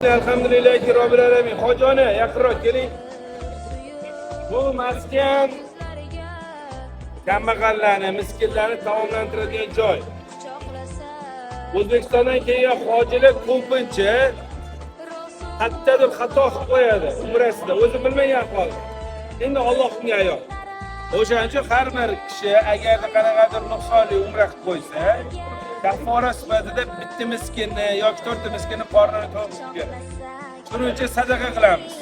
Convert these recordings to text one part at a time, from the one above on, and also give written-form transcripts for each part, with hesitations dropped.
Alhamdulillahi robbil alamin. Hojona, yaqinroq keling. Bu maskan kambag'allarni, miskinlarni taomlantiradigan joy. O'zbekistondan kelgan hojilar ko'pincha qayerdadir xato qilib qo'yadi umrasida, o'zi bilmagan holda. Endi Alloh unga ayon. O'shaning uchun har bir kishi agarda qanaqadir nuqsonli umra qilib qo'ysa, kaffora sifatida bitta miskinni yoki to'rtta miskinni qornini to'yg'izib beradi. Shuning uchun sadaqa qilamiz.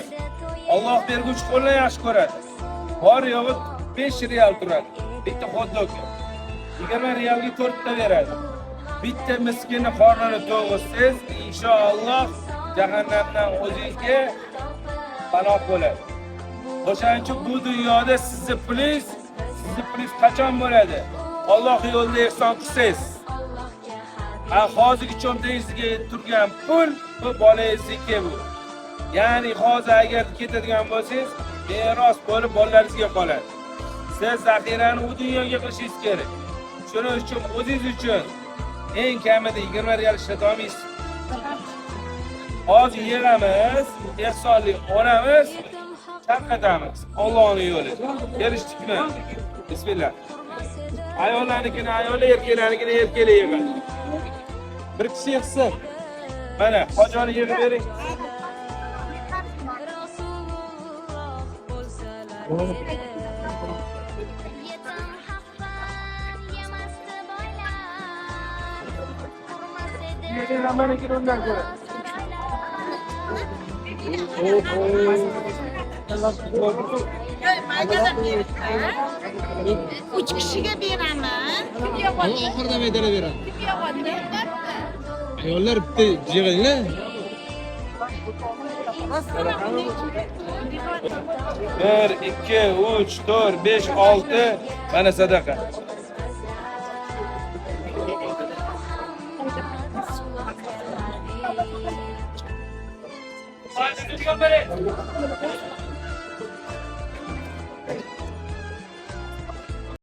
Alloh berguvchi qo'lni yaxshi ko'radi. Bor yo'g'i 5 real turadi. Bitta xot-dog. 20 realga to'rtta beradi. Bitta miskinni qornini to'yg'izsangiz, inshaalloh jahannamdan o'zingizga panoh bo'ladi. O'shaning uchun bu dunyoda sizni pulingiz qachon bo'ladi? Alloh yo'lida ehson qilsangiz. Ha, hozirgi cho'ntagingizga turgan pul bu bolangizniki bu. Ya'ni hozir agar ketadigan bo'lsangiz, meros bo'lib bolalaringizga qoladi. Siz zaxirani u dunyoga qilishingiz kerak. Shuning uchun o'zingiz uchun eng kamida 20 real ishlata olmaysiz. Hozir yig'amiz, ehsonli olamiz, tarqatamiz. Allohning yo'li. Kelishdikmi? Bismillah. Ayollarnikini ayollar, erkaklarnikini erkaklar yig'adi. Bir kishi yig'sin. Mana, hojoni yig'ib bering. Rasululloh bo'lsalar edi. Yetim haqqan yemasdi boylar, qurmas edi Hammanikini undan ko'ra. Uch kishiga beraman. Oxirida maydalab beradi. Ayollar bitta yig'inglar. 1, 2, 3, 4, 5, 6. Mana sadaqa.